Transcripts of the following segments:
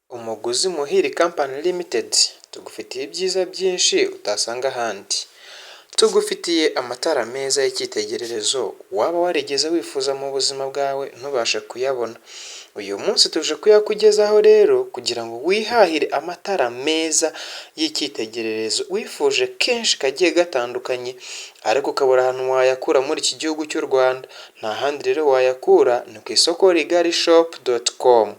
Umuguzi Muhire Company Limited, tugufitiye ibyiza byinshi utasanga ahandi. Tugufitiye amatara meza y'icyitegererezo waba warigeze wifuza mu buzima bwawe ntubashe kuyabona. Uyu munsi tuje kuyakugezaho rero kugira ngo wihahire amatara meza y'icyitegererezo wifuje kenshi kagiye gatandukanye, ariko ukabura ahantu wayakura muri iki gihugu cy'u Rwanda. Nta handi rero wayakura, ni ku isoko rigari shop.com.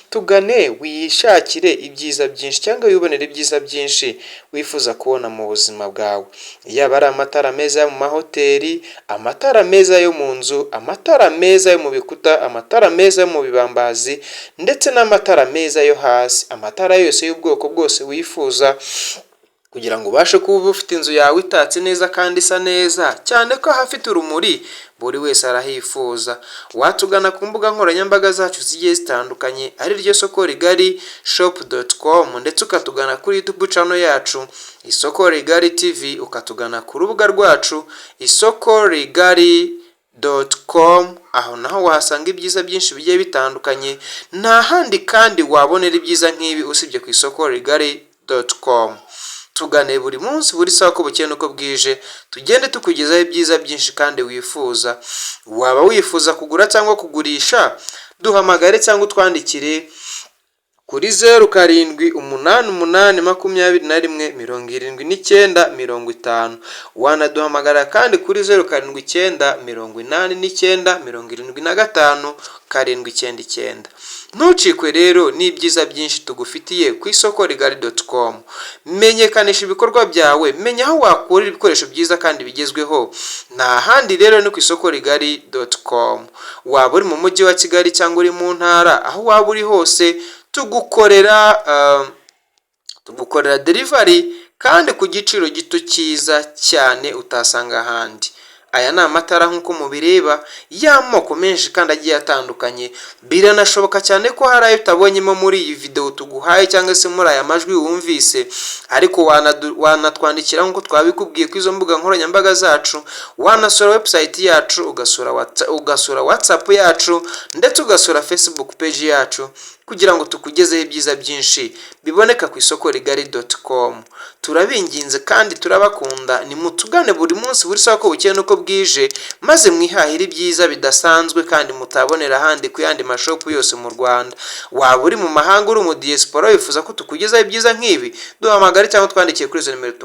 Tugane wishakire ibyiza byinshi cyangwa wibonere ibyiza byinshi wifuza kubona mu buzima bwawe. Yaba ari amatara meza yo mu mahoteli, amatara meza yo mu nzu, amatara meza yo mu bikuta, amatara meza yo mu bibambazi ndetse n'amatara meza yo hasi, amatara yose y'ubwoko bwose wifuza kugira ngo ubashe kuba ufite inzu yawe itatse neza kandi isa neza, cyane ko ahafite urumuri buri wese arahifuza. Watugana ku mbuga nkoranyambaga zacu zigiye zitandukanye, ari ryo soko rigari shop.com, ndetse ukatugana kuri YouTube channel yacu Isoko Rigari TV, ukatugana ku rubuga rwacu isoko rigari.com. Aho naho wahasanga ibyiza byinshi bigiye bitandukanye. Nta handi kandi wabonera ibyiza nk'ibi usibye ku isoko rigari.com. Tugane buri munsi, buri saha, uko bukeye n'uko bwije, tugende tukugezaho ibyiza byinshi kandi wifuza. Waba wifuza kugura cyangwa kugurisha, duhamagare cyangwa utwandikire kuri 0788217950. Wanaduhamagara kandi kuri 0798975799. Ntucikwe rero n'ibyiza byinshi tugufitiye ku isoko rigari.com. Menyekanisha ibikorwa byawe, menya aho wakura ibikoresho byiza kandi bigezweho. Nta handi rero, ni ku isoko rigari.com. Waba uri mu mujyi wa Kigali cyangwa uri mu ntara, aho waba uri hose tugukorera delivery kandi ku giciro gito cyiza cyane utasanga ahandi. Aya ni amatara nk'uko mubireba y'amoko menshi kandi agiye atandukanye. Biranashoboka cyane ko hari ayo utabonyemo muri iyi videwo tuguhaye cyangwa se muri aya majwi wumvise, ariko wanatwandikira nk'uko twabikubwiye ku izo mbuga nkoranyambaga zacu, wanasura website yacu, ugasura WhatsApp yacu, ndetse ugasura Facebook page yacu kugira ngo tukugezeho ibyiza byinshi biboneka ku isoko rigari.com. Turabinginze kandi turabakunda, nimutugane buri munsi, buri saha, uko bukeye n'uko bwije, maze mwihahire ibyiza bidasanzwe kandi mutabonera ahandi ku yandi mashop yose mu Rwanda. Waba uri mu mahanga, uri mu diaspora, wifuza ko tukugezaho ibyiza nk'ibi, duhamagare cyangwa twandikiye kuri izo nimero.